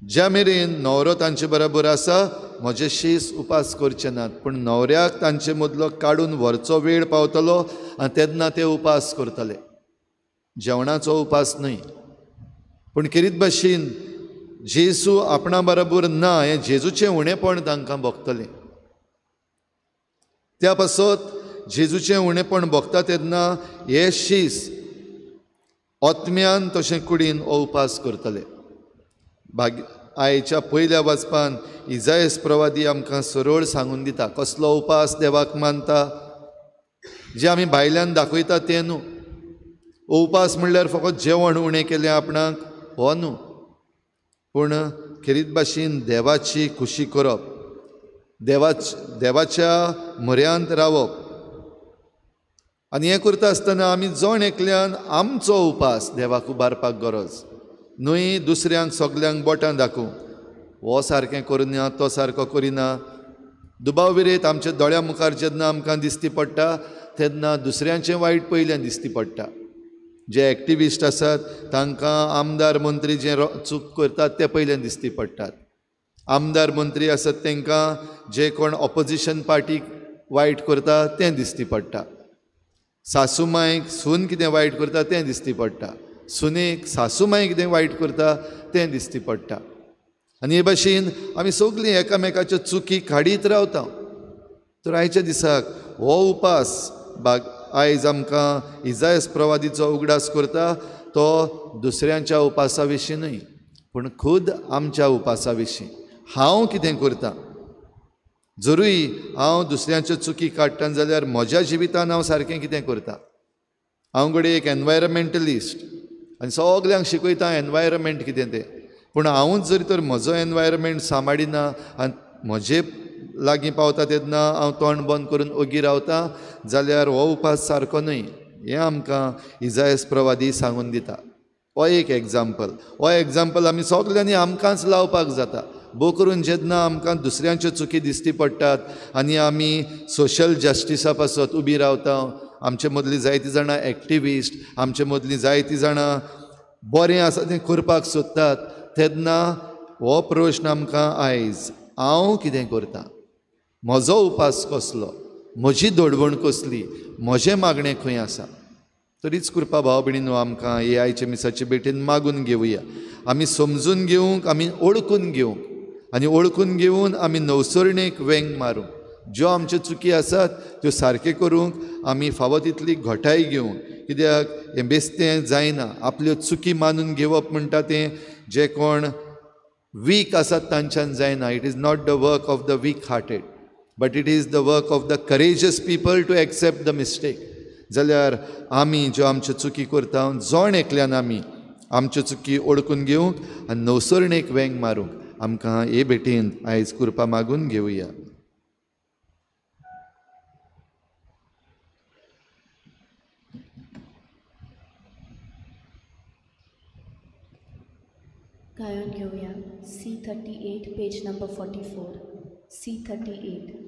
ज्या मेरेन न्हवरो तांचे बरोबर आसा म्हजे शीस उपास करचे नात, पूण न्हवऱ्याक तांचे मदलो काडून व्हरचो वेळ पावतलो आनी तेन्ना ते उपास करतले। जेवणाचो उपास न्हय, पूण खेरीत भाशेन जेजू आपणा बरोबर ना हें जेजूचें उणेपण तांकां भोगतलें। त्या पासत जेजूचें उणेपण भोगता तेन्ना हे शीस आत्म्यान तशें कुडीन हो उपास करतले। आयच्या पयल्या वाचपान इजायस प्रवादी आमकां सरळ सांगून दिता कसलो उपास देवाक मानता, जे आमी भायल्यान दाखयता तें न्हू। उपास म्हणल्यार फकत जेवण उणें केलें आपणाक हो न्हू, पूण खेरीत भाशेन देवाची खुशी करप, देवाच्या म्हऱ्यांत रावप। आनी हें करता आसतना आमी जण एकल्यान आमचो उपास देवाक उबारपाक गरज न्हय, दुसऱ्यांक सगल्यांक बोटां दाखोवंक, हो सारकें करिना तो सारको करिना। दुबाव विरेत आमच्या दोळ्या मुखार जेन्ना आमकां दिसती पडटा तेन्ना दुसऱ्यांचें वायट पयल्यान दिसती पडटा। जे एक्टिविस्ट आसात तांकां आमदार मंत्री जे चूक करतात ते पयल्यान दिसती पडटात। आमदार मंत्री आसात तांकां जे कोण ऑपोजिशन पार्टीक वायट करता तें दिसती पडटा। सासूमांयक सून कितें वायट करता तें दिसती पडटा, सुनेक सासूमांय कितें वायट करता तें दिसती पडटा। आनी हे भाशेन आमी सगळीं एकामेकाच्यो चुकी काडीत रावता। तर आयच्या दिसाक हो उपास आयज आमकां इजायस प्रवादीचो उगडास करता तो दुसऱ्यांच्या उपासा विशीं न्हय, पूण खुद आमच्या उपासा विशीं। हांव कितें करता, जरूय हांव दुसऱ्यांच्यो चुकी काडटा जाल्यार म्हज्या जिवितान हांव सारकें कितें करता। हांव घडये एक एनवायरमेंटलिस्ट आनी सगल्यांक शिकयता एनवायरमेंट कितें तें, पूण हांवूच जरी तर म्हजो एनवायरमेंट सांबाळिना आनी म्हजे लागीं पावता तेन्ना हांव तोंड बंद करून ओगी रावता जाल्यार हो उपास सारको न्हय, हें आमकां इजायस प्रवादी सांगून दिता। हो एक एग्जाम्पल, हो एग्जाम्पल आमी सगल्यांनी आमकांच लावपाक जाता। भोव करून जेन्ना आमकां दुसऱ्यांच्यो चुकी दिसती पडटात आनी आमी सोशल जस्टिसा पासत उबी रावता, आमचे मदलीं जायतीं जाणां एक्टिविस्ट, आमचे मदलीं जायतीं जाणां बरें आसा तें करपाक सोदतात, तेन्ना हो प्रश्न आमकां आयज हांव कितें करता, म्हजो उपास कसलो, म्हजी दडवण कसली, म्हजें मागणें खंय आसा। तरीच कृपा भाव भयणीनो आमकां हे आयचे मिसाचे भेटेन मागून घेवया, आमी समजून घेवंक, आमी ओळखून घेवंक आनी ओळखून घेवन आमी नवसरणेक वेंग मारूंक, ज्यो आमच्यो चुकी आसात त्यो सारक्यो करूंक आमी फावो तितली घटाय घेवंक, कित्याक हें बेस्तें जायना। आपल्यो चुकी मानून घेवप म्हणटा तें जे कोण वीक आसात तांच्यान जायना। It is not the work of the weak hearted, but it is the work of the courageous people to accept the mistake. जाल्यार आमी ज्यो आमच्यो चुकी करता जण एकल्यान आमी आमच्यो चुकी ओळखून घेवंक आनी नवसरणेक वेंग मारूंक आमकां हे भेटेन आयज कृपा मागून घेवया। गायन घेवया C38 page number 44 C38.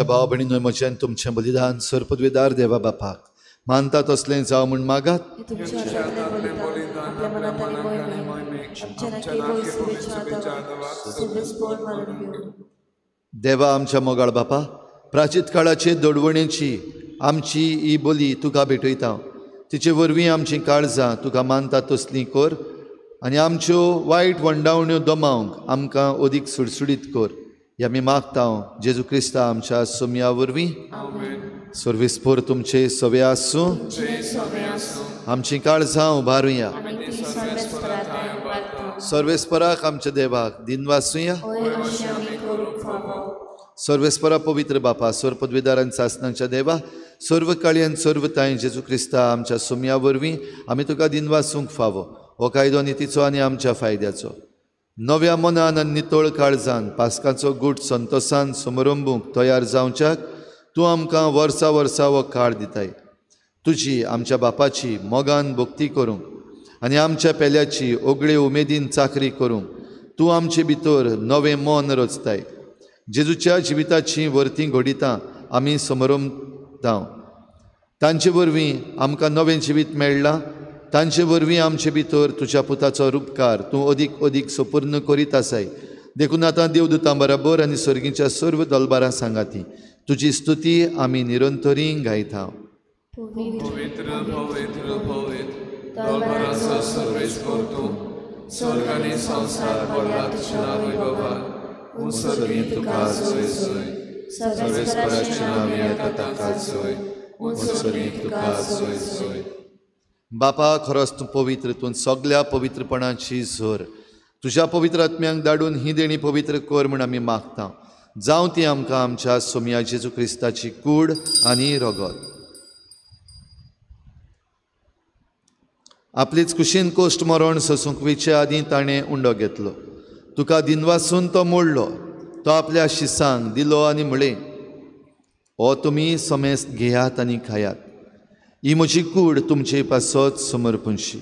भाव भयणीनो म्हजें तुमचें बलिदान सरपदवेदार देवा बापाक मानता तसलें जावं म्हूण मागात. देवा आमच्या मोगाळ बापा, प्राचीत काळाचे दडवणेची आमची ही बोली तुका भेटयता. तिचे वरवीं आमचीं काळजां तुका मानता तसलीं कर आनी आमच्यो वायट वंडावण्यो दमावंक आमकां अदीक सुडसुडीत कर. ह्या आमी मागता जेजू क्रिस्ता आमच्या सोमया वरवीं. सर्वेस्पोर तुमचे सवे आसूं. आमचीं काळजां उबारुया. सर्वेस्पराक आमच्या देवाक दिनवासुया. सर्वेस्परा पवित्र बापा, सर्वपदवीदारान सासनाच्या देवा, सर्व काळयान सर्व तांय जेजू क्रिस्ता आमच्या सोमया वरवीं आमी तुका दिनवासूंक फावो. हो कायदो नितीचो आनी आमच्या फायद्याचो. नव्या मनान आनी नितळ काळजान पास्काचो गूट संतोसान समरंबूंक तयार जावच्याक तूं आमकां वर्सा वर्सा हो काळ दिताय. तुजी आमच्या बापाची मोगान भक्ती करूंक आनी आमच्या पेल्याची ओगळे उमेदीन चाकरी करूंक तूं आमचे भितर नवें मन रचताय. जेजूच्या जिविताची वर्ती घडितां आमी समरंबता. तांचे वरवीं आमकां नवें जिवीत मेळ्ळां. तांचे वरवीं आमचे भितर तुज्या पुताचो रुपकार तूं अदीक अदीक सपूर्ण करीत आसाय. देखून आतां देवदूतां बराबर आनी सर्गीच्या सर्व दलबारां सांगाती तुजी स्तुती आमी निरंतरी गायता. पवित्र पवित्र पवित्र दलबाराचो सर्वेस्पर तूं, स्वर्ग आनी संवसार भरला तुज्या वैभवान. उंच तुका जय जय. सर्वेस्पराचें नांव येता ताका जय. उंच तुका जय जय. बापा, खरोच तूं पवित्र, तूं सगल्या पवित्रपणाची झर. तुज्या पवित्र आत्म्यांक धाडून ही देणी पवित्र कर म्हूण आमी मागता. जावं ती आमकां आमच्या सोमया जेजू क्रिस्ताची कूड आनी रगत. आपलीच कुशीन कोश्ट मरण सोसूंक वयचे आदीं ताणें उंडो घेतलो. तुका दिनवासून तो मोडलो. तो आपल्या शिसांक दिलो आनी म्हळें, हो तुमी समेस्त घेयात आनी खायात. ही म्हजी कूड तुमचे पासत समर्पणशी.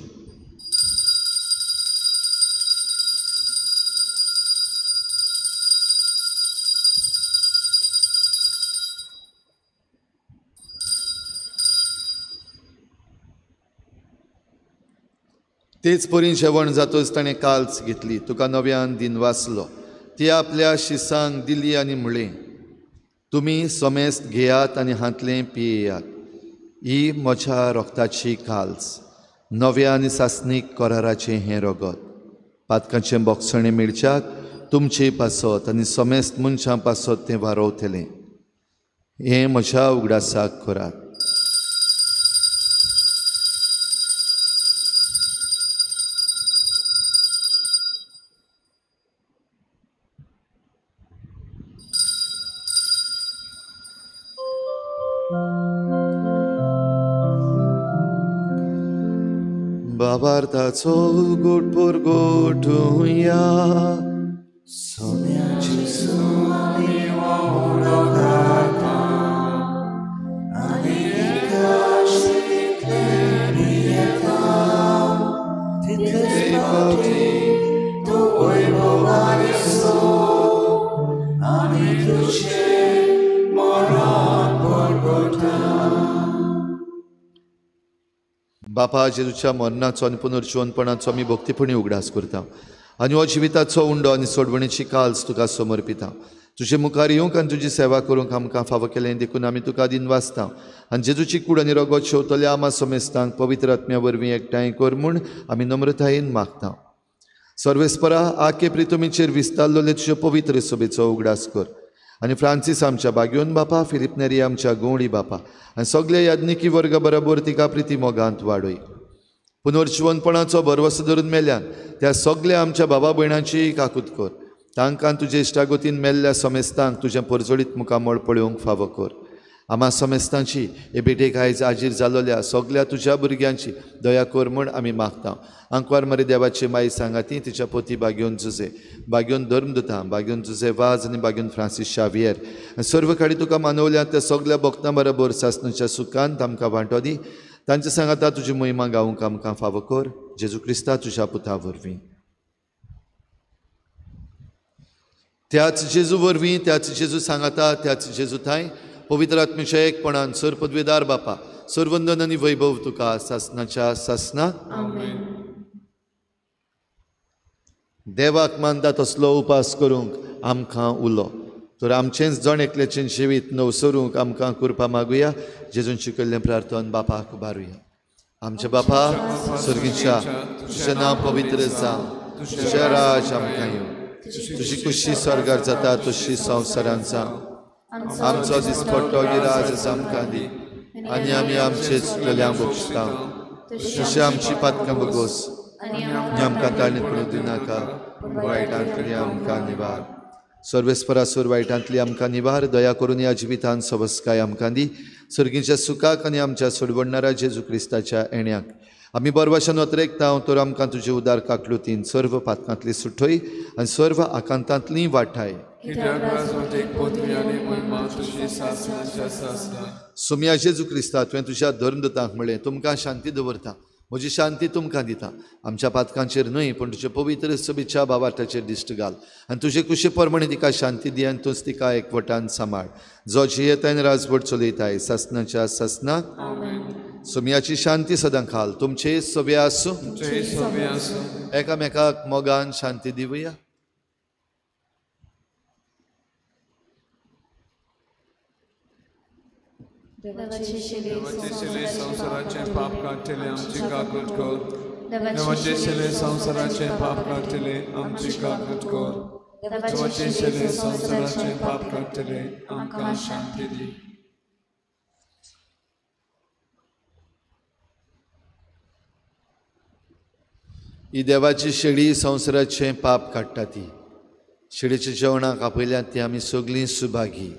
तेच परी जेवण जातच ताणें काल्स घेतली. तुका नव्यान दिनवासलो. ती आपल्या शिसांक दिली आनी म्हळें, तुमी समेस्त घेयात आनी हांतलें पियेयात. ही म्हज्या रोगताची काल्स, नव्या आनी सासणीक कराराचें हें रगत. पातकांचें बोगसणें मेळच्याक तुमचे पासत आनी समेस्त मनशां पासत तें वारोवतलें. हें म्हज्या उगडासाक करात. बाबार्थाचो गोट पुरगोटुया. सोन्याची सुवानी उडो घाता आनी फावटी तूं वैभवान येसो आमी तुजें मरण परगटा. बापा, जेजूच्या मरणाचो आनी पुनर्जिवनपणाचो आमी भक्तीपणी उगडास करता आनी हो जिविताचो उंडो आनी सोडवणीची काल्स तुका समर्पिता. तुजे मुखार येवंक आनी तुजी सेवा करूंक आमकां फावो केलें देखून आमी तुका दिनवासता आनी जेजूची कूड आनी रगत शेवतल्या आमा समेस्तांक पवित्र आत्म्या वरवीं एकठांय कर म्हूण आमी नम्रतायेन मागता. सर्वेस्परा, आके प्रितुमीचेर विस्तारलेले तुजे पवित्र सभेचो उगडास कर आनी फ्रांसीस आमच्या बाग्योन बापा, फिलिप नेरी आमच्या गवळी बापा आनी सगल्या याज्ञिकी वर्गा बरोबर तिका प्रिती मोगांत वाडय. पुनर्जिवनपणाचो भरवसो धरून मेल्यान त्या सगल्या आमच्या बाबा भयणांची काकूत कर. तांकां तुजे इश्टागतीन मेल्ल्या समेस्तांक तुजें परजळीत मुखामळ पळोवंक फावो कर. आमा समेस्तांची हे भेटेक आयज आजीर जालोल्या सगल्या तुज्या भुरग्यांची दया कर म्हूण आमी मागता. आंकवार मरे देवाची माई सांगाती तिच्या पोती बाग्योन जुजे, बाग्योन धर्मदुता, बाग्योन जुजे वाज आनी बाग्योन फ्रांसीस शावियर आनी सर्व खाडी तुका मानवल्या त्या सगल्या भक्तां बरोबर सासणाच्या सुखान आमकां वांटो दी. तांच्या सांगाता तुजी महिमा गावंक आमकां फावो कर. जेजू क्रिस्ता तुज्या पुता वरवीं. त्याच जेजू वरवीं, त्याच जेजू सांगाता, त्याच जेजू थांय पवित्र आत्म्याच्या एकपणान सर पदवेदार बापा, सरवंदन आनी वैभव तुका सासनाच्या सासना. देवाक मानता तसलो उपास करूंक आमकां उलो तर आमचेंच जण एकल्याचें जिवीत नवसरूंक आमकां कृपा मागुया. जेजून शिकयल्लें प्रार्थन बापाक उबारुया. आमच्या बापा सर्गीच्या, तुजें नांव पवित्र जावं, तुजें राज आमकां येवं, तुजी कुशी स्वर्गार जाता तशी संवसारांत जावं. आमचो दिसपट्टो गिराज आमकां दी आनी आमी आमचे चुकलेल्यांक बक्षता तशें आमची पातकां बगोस आनी आमकां ताणें पडूं दिनाका, वायटांतली आमकां निवार. सर्वेस्परासूर वायटांतली आमकां निवार. दया करून ह्या जिवितान सवस्काय आमकां दी. सर्गीच्या सुखाक आनी आमच्या सोडवणणारा जेजू क्रिस्ताच्या येण्याक आमी बरवाशान अत्रेकता तर आमकां तुजे उदार काकलुतीन सर्व पातकांतली सुठय आनी सर्व आकांतांतली वाठाय. सोम्या जेजू क्रिस्ता, तुवें तुज्या धर्मदूतांक म्हणलें, तुमकां शांती दवरता, म्हजी शांती तुमकां दिता. आमच्या पातकांचेर न्हय पूण तुजे पवित्र सभेच्या भावार्थाचेर दिश्ट घाल आनी तुजे कुशे प्रमाणे तिका शांती दी आनी तूंच तिका एकवटान सांबाळ. जो जियेताय आनी राजवट चलयताय सासनाच्या सासनाक. सोम्याची शांती सदां खाल तुमचे सभे आसूं. एकामेकाक मोगान शांती दिवया. देवाचे शिले संवसाराचें पाप काडटले आमची काकूट कर. देवाचे शिले संवसाराचें पाप काडटले आमची काकूट कर. देवाचे शिले संवसाराचें पाप काडटले आमकां शांती दी. ही देवाची शेळी संवसाराचें पाप काडटा. ती शेळीच्या जेवणाक आपयल्यात ती आमी सगळीं सुभागी.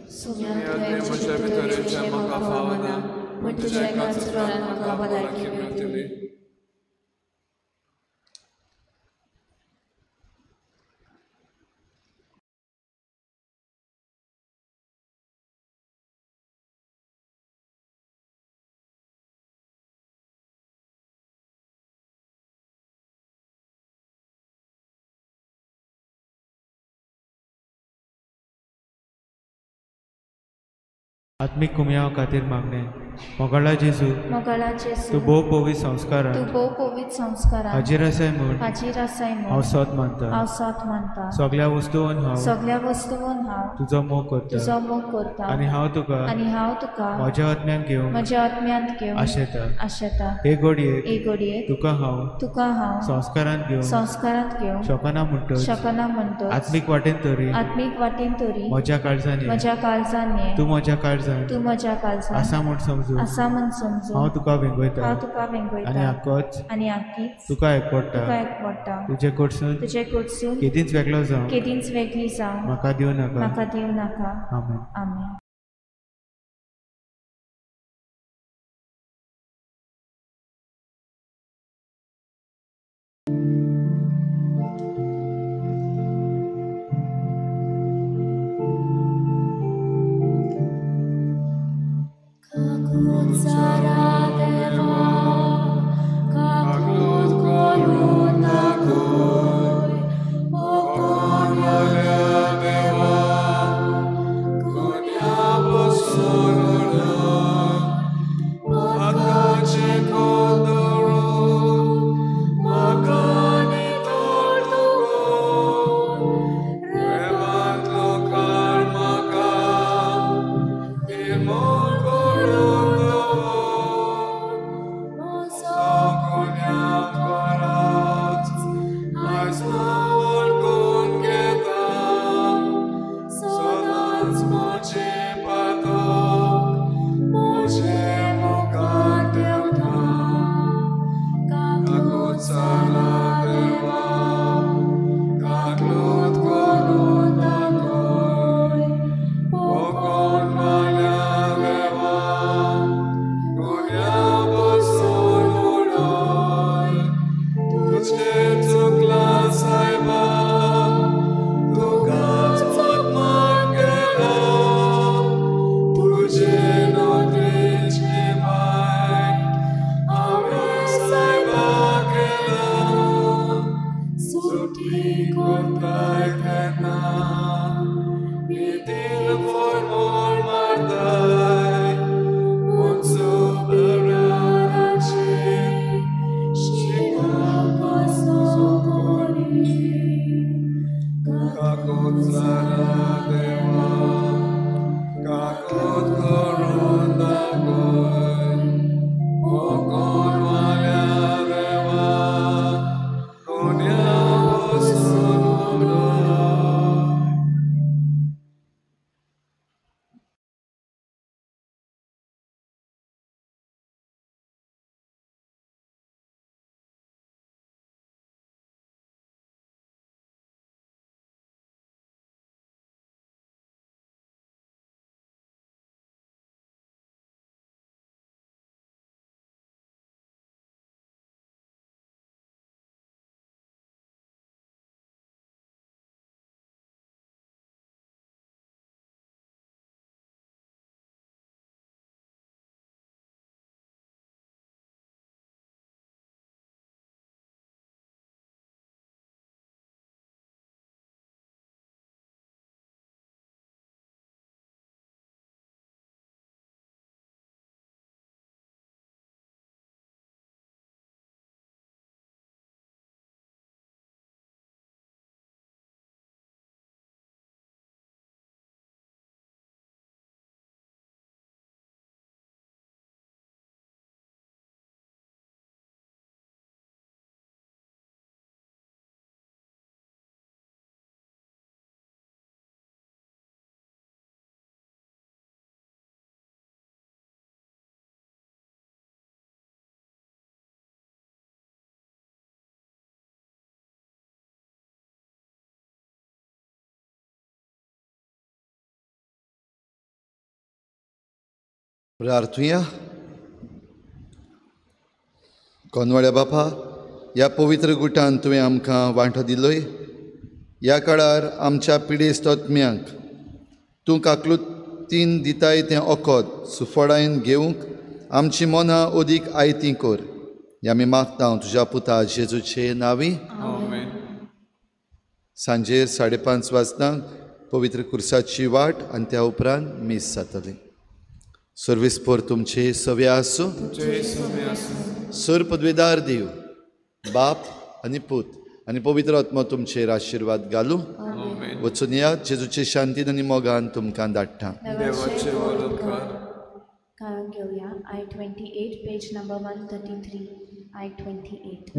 आत्मीक कुमयाव खातीर मागणें. मोगाळा जेजू, तूं भोव पवित्र संस्कारांत हाजीर आसाय म्हूण हांव सत मानता. सगल्या वस्तून हांव तुजो मोग करता आनी हांव तुका म्हज्या आत्म्यांत घेवंक आशेता. हे घडयेक तुका हांव संस्कारांत घेवंक शकना म्हणटच आत्मीक वाटेन तरी म्हज्या काळजान ये, तूं म्हज्या काळजान आसा म्हूण समजून हांव तुका वेंगयता आनी आक्कीच तुका एकवटा. तुजे कडसून केदींच वेगळो जावं म्हाका दिवं नाका. आमेन. आमेन. Kaklut korun प्रार्थुया. कोनवाड्या बापा, ह्या पवित्र गुटान तुवें आमकां वांटो दिलोय. ह्या काळार आमच्या पिडेस्त आत्म्यांक तूं काकलुतीन दिताय तें ओकोद सुफळायन घेवंक आमची मनां अदीक आयती कर. ह्या आमी मागता तुज्या पुता जेजूचे नांवी. सांजेर 5:30 वाजता पवित्र कुर्साची वाट आनी त्या उपरांत मीस जातली. सर्वीस पोर तुमचे सवे आसूं. सर पदवेदार देव बाप आनी पूत आनी पवित्र आत्मो तुमचेर आशिर्वाद घालूं. वचून या जेजूचे शांतीन आनी मोगान तुमकां धाडटा. घेवया I-28 page number 133 I-28.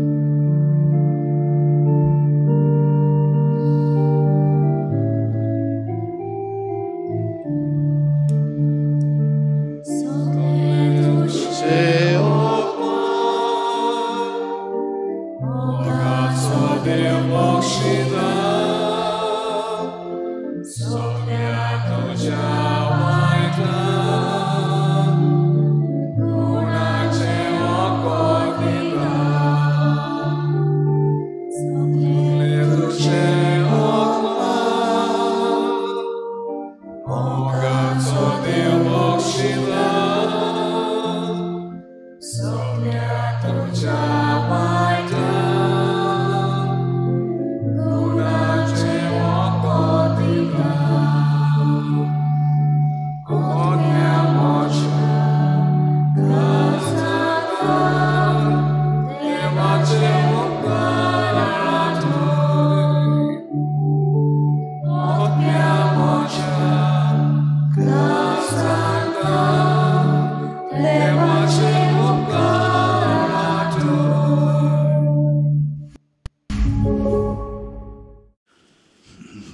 Tuja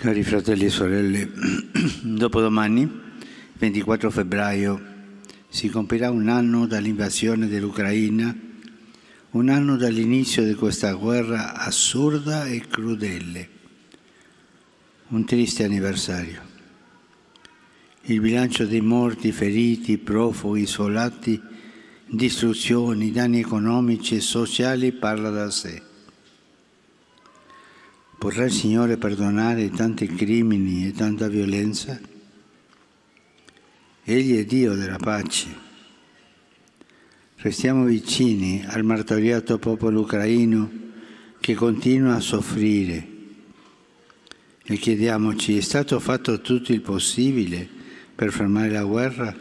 Cari fratelli e sorelle, dopodomani, 24 febbraio, si compirà un anno dall'invasione dell'Ucraina, un anno dall'inizio di questa guerra assurda e crudele. Un triste anniversario. Il bilancio dei morti, feriti, profughi, sfollati, distruzioni, danni economici e sociali parla da sé. Potrà il Signore perdonare tanti crimini e tanta violenza? Egli è Dio della pace. Restiamo vicini al martoriato popolo ucraino che continua a soffrire e chiediamoci: è stato fatto tutto il possibile per fermare la guerra?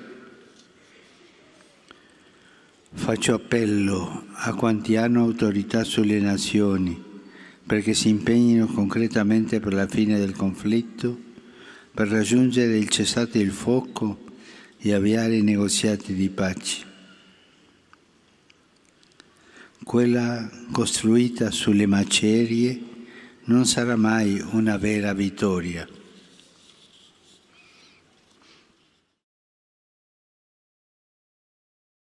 Faccio appello a quanti hanno autorità sulle nazioni perché si impegnino concretamente per la fine del conflitto, per raggiungere il cessate il fuoco e avviare i negoziati di pace. Quella costruita sulle macerie non sarà mai una vera vittoria.